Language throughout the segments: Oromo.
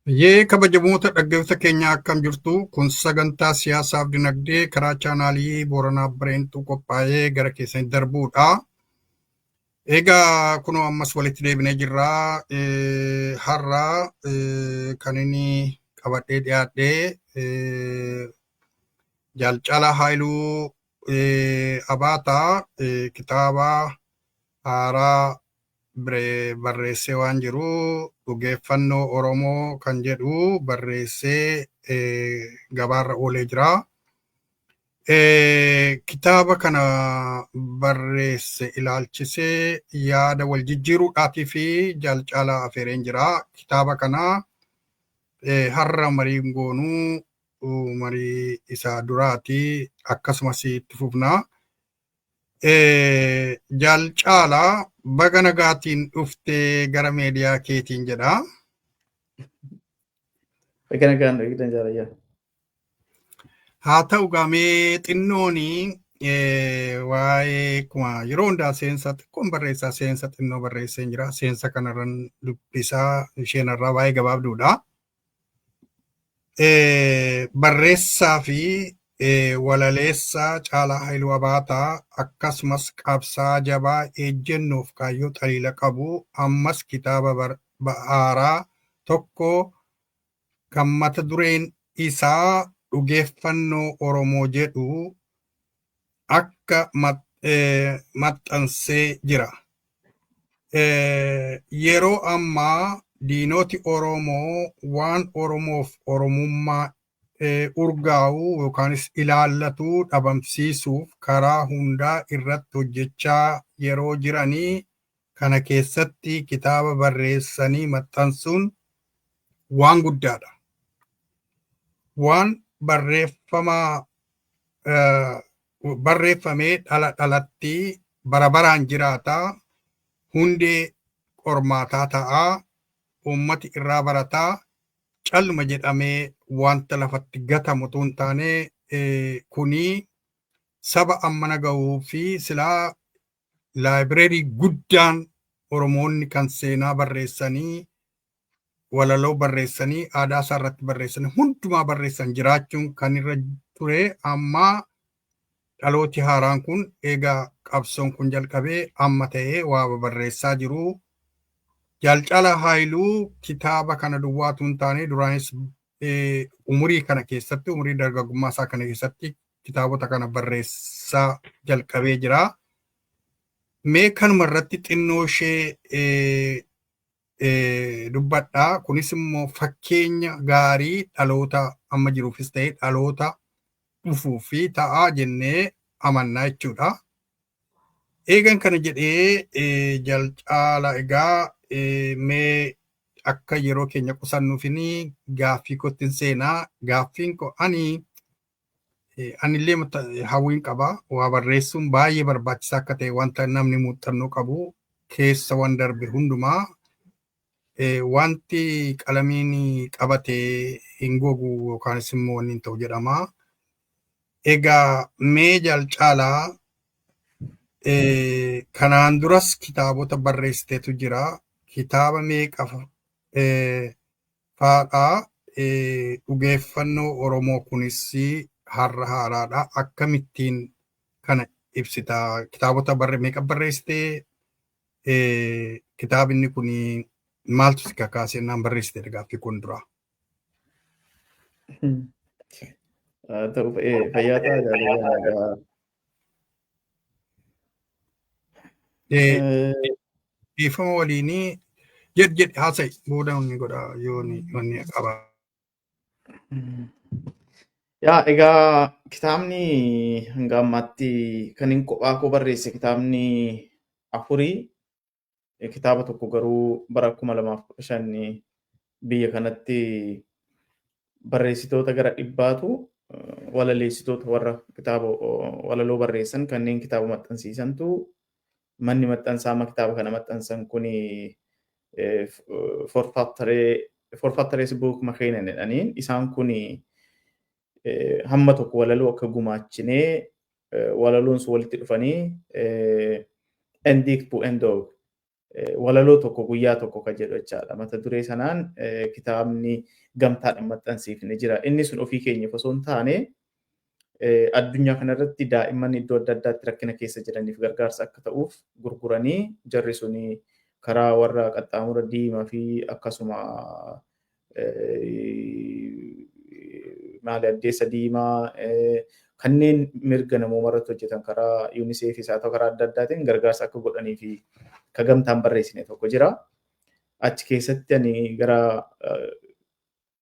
Yee, kabajamoota dhaggeeffattoota keenya, akkam jirtu? Kun sagantaa siyaasaaf dinagdee karaa chaanaalii Booranaa Bareentuu qophaa'ee gara keessanitti darbuudha. Egaa kunoo ammas walitti deebinee jirra. Har'a kan inni qabadhee dhiyaadhee Jaal Caalaa Haayiluu Abaataa kitaaba haaraa barreessee waan jiru, "Dhugeeffannoo Oromoo" kan jedhu barreessee gabaarra oolee jira. Kitaaba kana barreesse ilaalchisee yaada wal jijjiiruudhaatii fi Jaal Caalaa afeereen jira. Kitaaba kana har'a mariin goonuu marii isaa duraati, akkasumas itti fufna. Jaal Caalaa, baga nagaatiin dhuftee gara meediyaa keetiin jedha. Baga nagaan eegdan, jaalayyaa. Haa ta'u gamee xinnooni waa'ee akkuma yeroo hundaa seensa xiqqoon barreessaa, seensa xinnoo barreessee jira. Seensa kanarran dubbisaa, isheen irraa baay'ee gabaabduudha. Barreessaa fi walaleessaa Caalaa Haayiluu Abaataa, akkasumas qabsaa jabaa ejjennoof kaayyoo xaliila qabu, ammas kitaaba haaraa tokko kan mata dureen isaa "Dhugeeffannoo Oromoo" jedhu akka maxxansee jira. Yeroo ammaa diinoti Oromoo waan Oromoof Oromummaa urgaa'u yookaanis ilaallatu dhabamsiisuuf karaa hundaa irratti hojjechaa yeroo jiranii kana keessatti kitaaba barreessanii maxxansuun waan guddaadha. Waan barreeffama barreeffamee dhala dhalatti bara baraan jiraataa, hundee qormaataa ta'aa, uummati irraa barataa, calluma jedhamee wanta lafatti gatamu otoo hin taane, kuni saba ammana gahuu fi silaa library guddaan Oromoonni kan seenaa barreessanii, walaloo barreessanii, aadaa isaa irratti barreessanii, hundumaa barreessan jiraachuun kan irra ture. Amma dhalooti haaraan kun eegaa qabsoon kun jalqabee amma ta'ee waa barreessaa jiru. Jaal Caalaa Haayiluu kitaaba kana duwwaatu hin taane, duraanis umurii kana keessatti, umurii dargaggummaa isaa kana keessatti kitaabota kana barreessaa jalqabee jira. Mee kanuma irratti xinnoo ishee dubbadhaa. Kunis immoo fakkeenya gaarii dhaloota amma jiruufis ta'e dhaloota dhufuu fi ta'aa jennee amannaa jechuudha. Eegan kana jedhee, Jaal Caalaa, egaa mee akka yeroo keenya qusannuufini gaaffii kottin seenaa. Gaaffiin ko ani anillee hawwiin qaba. Waa barreessuun baay'ee barbaachisaa akka ta'e, wanta namni muuxannoo qabu keessa waan darbe hundumaa, wanti qalamiin qabate hin gogu yookaanis immoo wanni hin ta'u jedhama. Egaa mee Jaal Caalaa, kanaan duras kitaabota barreessiteetu jira. Kitaaba meeqa faadhaa? "Dhugeeffannoo Oromoo" kunis har'a haaraadha. Akkamittiin kana ibsita? Kitaabota meeqa barreessitee? Kitaabni kun maaltu si kakaasee naan barreessite? Gaaffii kun dura. Ta'u, fayyaa ta'a, jaalala. Dhiifama waliinii jedh jedh haasa'i, booda inni godha yoo inni qaba. Yaa, egaa kitaabni hanga ammaatti kan hin kophaa koo barreesse kitaabni afurii. Kitaaba tokko garuu bara 2015 biyya kanatti barreessitoota gara 100tu, walaleessitoota warra kitaaba walaloo barreessan kanneen kitaaba maxxansiisantu, manni maxxansaa amma kitaaba kana maxxansan kuni Forfattarens Bokmaskinen jedhaniin, isaan kuni hamma tokko walaloo akka gumaachinee walaloon sun walitti dhufanii En dikt på en dag. Walaloo tokko guyyaa tokko kan jedhu jechaadha. Mata duree sanaan kitaabni gamtaadhaan maxxansiifne jira. Inni sun ofii keenyaaf osoo hin taane addunyaa kanarratti daa'imman iddoo adda addaatti rakkina keessa jiraniif gargaarsa akka ta'uuf gurguranii jarri suni karaa warra qaxxaamura diimaa fi akkasuma maali addeessa diimaa kanneen mirga namooma irratti hojjetan karaa UNICEF haa ta'u karaa adda addaatiin gargaarsa akka godhanii fi ka gamtaan barreessine tokko jira. Achi keessatti ani gara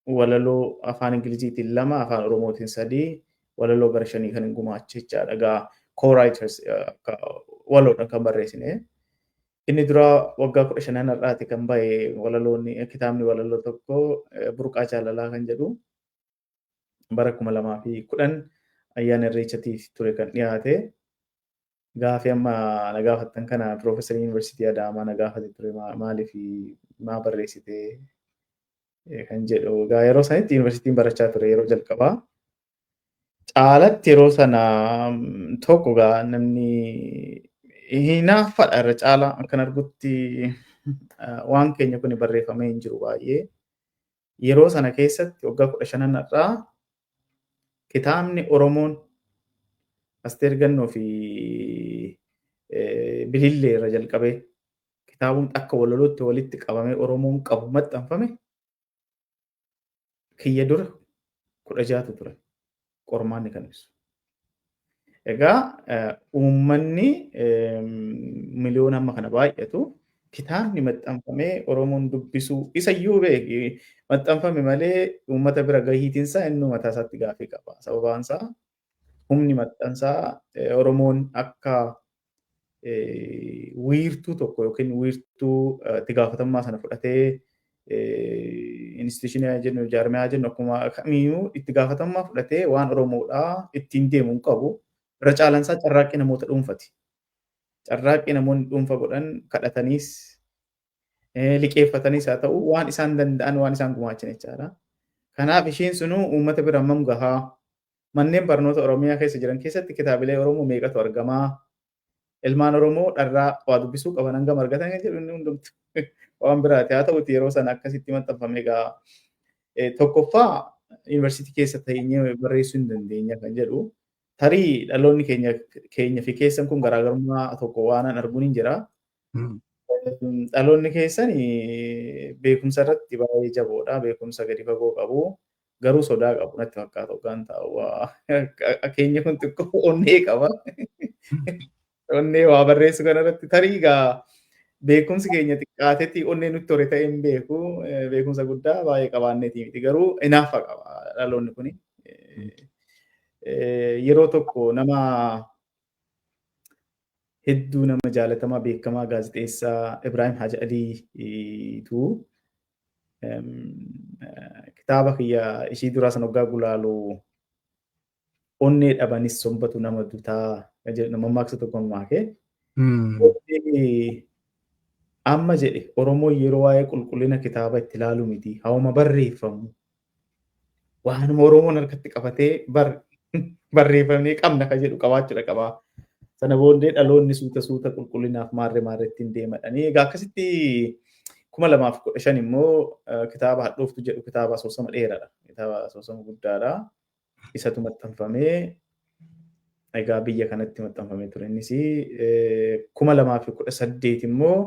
walaloo afaan Ingiliziitiin 2, afaan Oromootiin 3, walaloo gara 5 kan hin gumaache jechaadha. Egaa co-writers akka waloodhaan kan barreessine. Inni dura waggaa 15 har'aati kan bahe walaloonni kitaabni walaloo tokko Burqaa Jaalalaa kan jedhu bara 2010 ayyaana Irreechatiif ture kan dhiyaate. Gaafii amma na gaafattan kana Piroofeesar Yuunivarsiitii Adaamaa na gaafate ture, maaliif maa barreessite kan jedhu. Egaa yeroo sanitti yuunivarsiitiin barachaa ture yeroo jalqabaa. Caalatti yeroo sana tokko gaa namni hinaaffadha irra caalaa akkan argutti waan keenya kun barreeffamee hin jiru baay'ee. Yeroo sana keessatti waggaa 15 irraa kitaabni Oromoon Asteer Gannoo fi Bilillee irra jalqabee kitaabni akka walalootti walitti qabamee Oromoon qabu maxxanfame kiyya dura 16tu ture. Qormaanni kan ibsu. Egaa uummanni miliyoona amma kana baay'atu kitaabni maxxanfamee Oromoon dubbisuu isayyuu beeki maxxanfame malee uummata bira gahiitinsaa inni mataa isaatti gaafii qaba. Sababaan isaa humni maxxansaa Oromoon akka wiirtuu tokko yookiin wiirtuu itti gaafatamummaa sana fudhatee instituushinii jennu jaarmiyaa jennu akkuma kamiyyuu itti gaafatamummaa fudhatee waan Oromoodhaa ittiin deemu hin qabu. Irra caalansaa carraaqqii namoota dhuunfati. Carraaqqii namoonni dhuunfa godhan kadhataniis liqeeffataniis haa ta'u waan isaan danda'an waan isaan gumaachan jechaadha. Kanaaf isheen sunuu uummata bira hammam gahaa? Manneen barnoota Oromiyaa keessa jiran keessatti kitaabilee Oromoo meeqatu argamaa? Ilmaan Oromoo dharraa waa dubbisuu qaban hangam argatan kan jedhu inni hundumtu waan biraati. Haa ta'uti yeroo sana akkasitti maxxanfame egaa tokkoffaa yuunivarsiitii keessa teenyee barreessuu hin dandeenya kan jedhu. Tarii dhaloonni keenya fi keessan kun garaagarummaa tokko waan an arguun hin jira. Dhaloonni keessan beekumsa irratti baay'ee jaboodha. Beekumsa gadi fagoo qabu. Garuu sodaa qabu natti fakkaata hoggaan taa'u. Keenya kun xiqqoo onnee qaba. Onnee waa barreessu kanarratti tarii egaa beekumsi keenya xiqqaatetti onnee nutti hore ta'ee hin beeku. Beekumsa guddaa baay'ee qabaanneeti miti. Garuu hinaafa qaba dhaloonni kuni. Yeroo tokko nama hedduu nama jaalatamaa beekamaa gaazexeessaa Ibraahim Haji Aliitu kitaaba kiyya ishii duraa sana hoggaa gulaalu onnee dhabanis sombatu nama dutaa jedhu mammaaksa tokko mammaake. Amma jedhe Oromoon yeroo waa'ee qulqullina kitaaba itti ilaalu miti hawama barreeffamu waanuma Oromoon harkatti qabatee barreeffamnee qabna kan jedhu qabaachuudha qaba. Sana booddee dhaloonni suuta suuta qulqullinaaf maarree maarree ittiin deemadhanii. Egaa akkasitti 2015 immoo kitaaba Hadhooftu jedhu kitaaba asoosama dheeraadha. Kitaaba asoosama guddaadha. Isatu maxxanfamee egaa biyya kanatti maxxanfamee ture. Innis 2018 immoo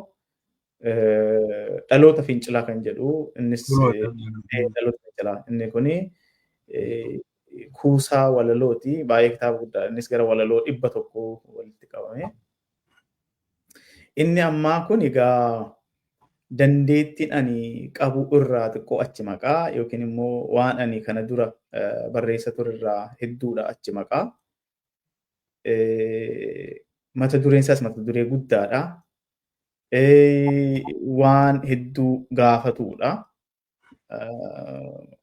dhaloota fincilaa kan jedhu innis dhaloota fincilaa inni kuni kuusaa walalooti. Baay'ee kitaaba guddaa innis gara walaloo 100 walitti qabame. Inni ammaa kun egaa dandeettiin ani qabu irraa xiqqoo achi maqaa yookiin immoo waan ani kana dura barreessa ture irraa hedduudha achi maqaa. Mata dureen isaas mata duree guddaadha. Waan hedduu gaafatudha.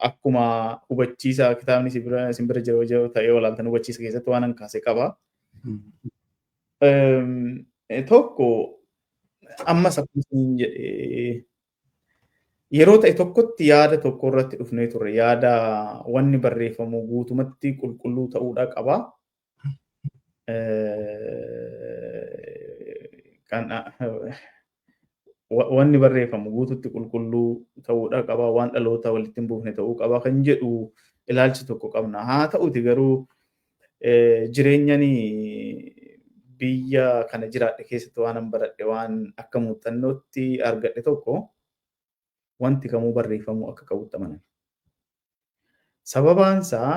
Akkuma hubachiisa kitaabni isin bira jiru ta'ee olaaltan hubachiisa keessatti waan an kaase qaba. Tokko ammas akkuma isin jedhe yeroo ta'e tokkotti yaada tokko irratti dhufnee turre yaada wanni barreeffamu guutumatti qulqulluu ta'uudha qaba. Kan Wanni barreeffamu guututti qulqulluu ta'uudha qaba, waan dhaloota walitti hin buufne ta'uu qaba kan jedhu ilaalcha tokko qabna. Haa ta'uti garuu jireenyani biyya kana jiraadhe keessatti waan an baradhe, waan akka muuxannootti argadhe tokko, wanti kamuu barreeffamuu akka qabutti amanan. Sababaan isaa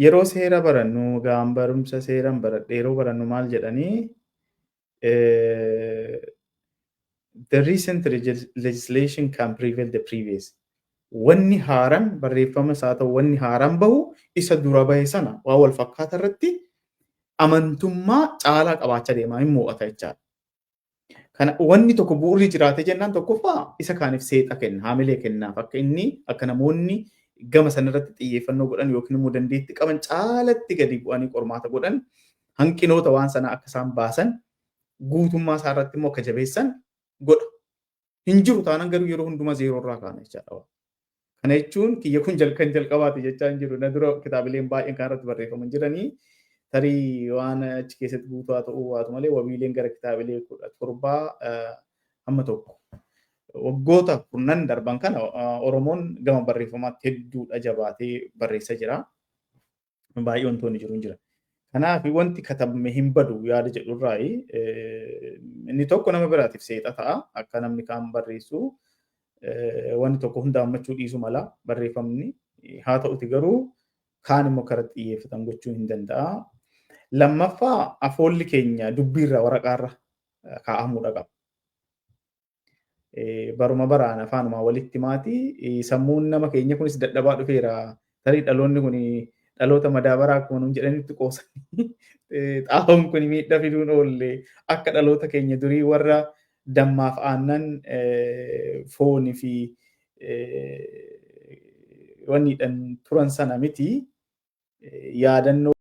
yeroo seera barannu, gaan barumsa seeran baradhe, yeroo barannu maal jedhanii, "The recent legislation can prevail the previous." Wanni haaran barreeffama isaa ta'u, wanni haaran bahu isa dura bahe sana waa wal fakkaata irratti amantummaa caalaa qabaachaa deemaa hin mo'ata jechaadha. Kana wanni tokko bu'uurri jiraate jennaan, tokkoffaa isa kaaniif seexa kenna, haamilee kennaaf, akka inni akka namoonni gama sanarratti xiyyeeffannoo godhan yookiin immoo dandeettii qaban caalatti gadi bu'anii qormaata godhan, hanqinoota waan sanaa akka isaan baasan, guutummaa isaa irratti immoo akka jabeessan godha. Hin jiru taanaan garuu yeroo hundumaa zeeroo irraa kaana jechaadha. Kana jechuun kiyya kun kan jalqabaati jechaa hin jiru. Na dura kitaabileen baay'een kan irratti barreeffaman jiranii, tarii waan achi keessatti guutuu haa ta'uu waatu malee, wabiileen gara kitaabilee 17 hamma tokko. Waggoota kurnan darban kana Oromoon gama barreeffamaatti hedduudha jabaatee barreessaa jira. Baay'ee wantoonni jiru hin jira. Kanaaf wanti katabame hin badu yaada jedhurraa inni tokko nama biraatiif seexa ta'a, akka namni kaan barreessu. Wanni tokko hunda hammachuu dhiisuu mala barreeffamni, haa ta'uti garuu kaan immoo karaa xiyyeeffatan gochuu hin danda'a. Lammaffaa, afoolli keenya dubbiirra waraqaarra kaa'amuudha qaba. Baruma baraan afaanumaa walitti maatii sammuun nama keenya kunis dadhabaa dhufeera. Tarii dhaloonni kun dhaloota madaabaraa akkuma nuun jedhanitti qoosanii, xaafoon kun miidhaa fiduun oolle, akka dhaloota keenya durii warra dammaaf aannan, foonii fi wanniidhaan turan sana miti yaadannoo.